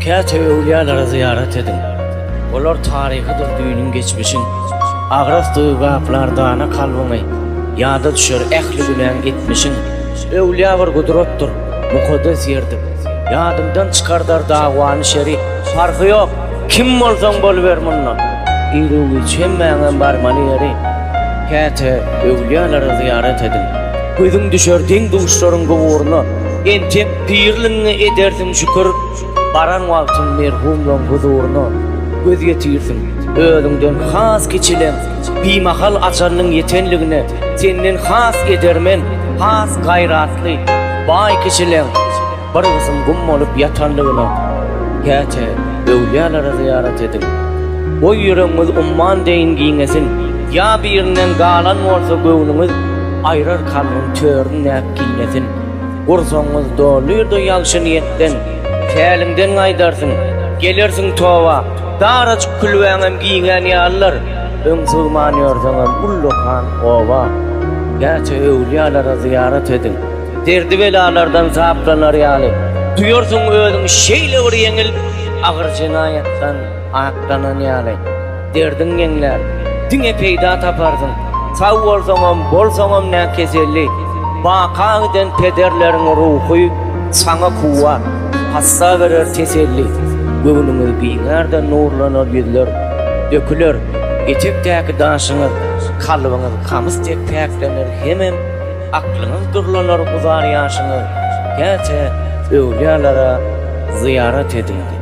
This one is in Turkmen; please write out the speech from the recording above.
Käte öwlüýälere zyýarat ediň. Olar taryhydyr düýnüň geçmişiň. Agras duýgy gaplar dana kalbyňy, Ýada düşer ähli günäň etmişiň. Öwlüýä bir gudratdyr, mukaddes ýerdir. Ýadyňdan çykardar dawany şeri. Parhy ýok, kim bolsaň boluber munda. Iru-giç hemmäňem barmaly ýeri. Käte öwlüýälere zyýarat ediň. Gözüň düşer deň-duşlaryň guburyna. Entek pirligiňe edersiň şükür, Baran wagtyň merhumlaň huzuryna göz ýetirsiň. Özüňden has kiçileň bimahal ajalynyň ýetenligine, senden has edermen, has gaýratly, baý kişileň bir gysym gum bolup ýatanlygyna. Käte öwlüýälere zyýarat ediň. Goý ýüregiňiz umman deýin giňesin, ýa birinden galan bolsa göwnüňiz, aýrar kalbyň töründäki kinesin. Gursagyňyz dolyr-da ýagşy niýetden, Päliňden gaýdarsyň, gelersiň toba. Darajyk külbäňem giňän ýalydyr, Öň sygman ýörseňem ullakan oba. Käte öwlüýalara zyýarat ediň, Derdi-belalardan saplanar ýaly. Duýarsyň özüňi şeýle bir ýeňil, Agyr jenaýatdan aklanan ýaly. Derdiň ýeňlär, diňe peýda taparsyň. Sag bolsaňam, bolsaňam nä keselli, Baka giden pederleriň ruhy saňa kuwwat, hassa berer teselli. Göwnüňiz giňär-de nurlanar ýüzler, Döküler etekdäki daşyňyz, Kalbyňyz kamys dek päklener hemem Aklyňyz durlanar uzar ýaşyňyz. Käte öwlüýalara zyýarat ediň.